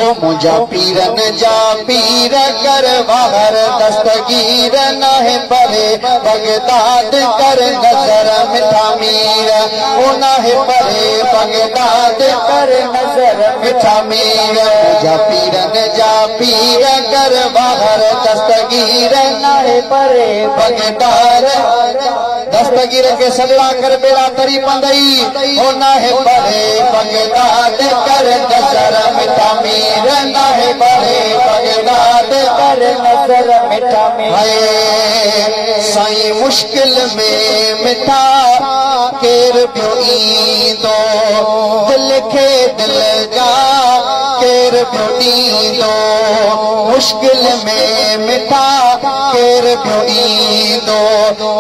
ओ मुंहिंजा पीरनि जा पीर कर बाहर दस्तगीर नाहे परे बगदाद कर नज़र मिठा मीर ओ नाहे परे बगदाद कर नज़र मिठा मीर मुंहिंजा पीरनि जा पीर कर बाहर दस्तगीर नाहे परे बगदाद दस्तगीर के सजड़ा कर बेड़ा तरी पंदई ओ नाहे परे बगदाद कर नज़र मिठा मीर नाहे परे बगदाद कर नज़र मिठा मीर। हाय साईं मुश्किल में मिठा केर पियो ईंदो दिल खे दिल जा केर पियो ॾींदो मुश्किल में मिठा केर पियो ईंदो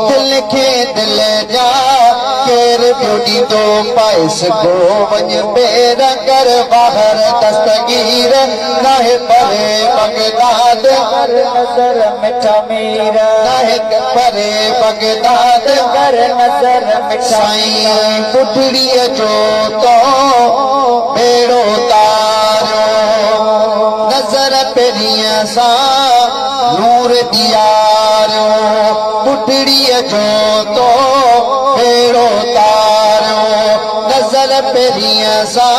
दिल खे दिल जा केर पियो ॾींदो पाइस गो वञ बेर कर बाहर दस्तगीर नाहे परे बगदाद कर नज़र मिठा मीर नाहे परे बगदाद कर नज़र मिठा साईं पुठड़ीअ जो तो बेड़ो तारो नज़र पहिरीं सां नूर ॾियारियो पुठड़ीअ जो तो बेड़ो तारो नज़र पहिरीं सां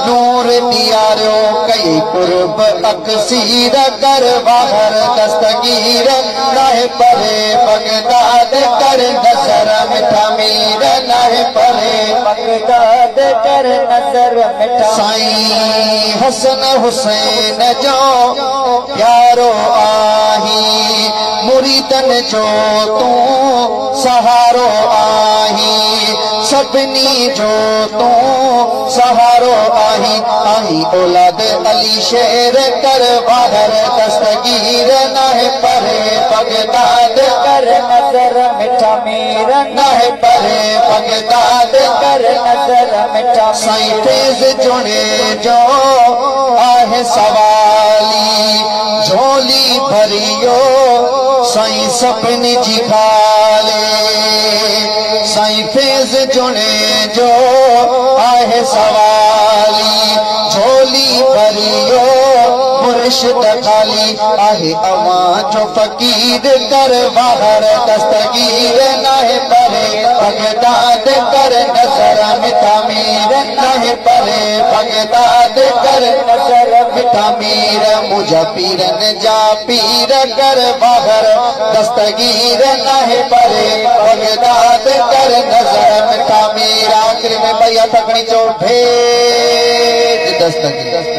नूर ॾियारियो कई कुर्ब अकसीर कर बाहर दस्तगीर नाहे परे बगदाद कर नज़र मिठा मीर नाहे परे बगदाद कर नज़र मिठा साईं हसन हुसैन जो प्यारो आही मुरीदन जो तूं सहारो आही सभिनी जो तूं सहारो आही आही औलाद अली शेर कर बाहर दस्तगीर नाहे परे बगदाद कर नज़र मिठा मीर नाहे परे बगदाद कर नज़र मिठा साईं फैज़ जुणे जो आहे सवाली झोली भरियो साईं सभिनी जी खाले साईं फैज़ जुणे जो आहे सवाली झोली भरियो मुर्शिद खाली आहे अवां जो फ़कीर कर बाहर दस्तगीर नाहे परे बगदाद कर नज़र मिठा मीर नाहे परे बगदाद कर नज़र मिठा मीर मुंहिंजा पीरनि जा पीर कर बाहर दस्तगीर नाहे परे बगदाद कर नज़र मिठा मीर। आख़िरी में भई हथ खणी चओ भेज दस्तगीर।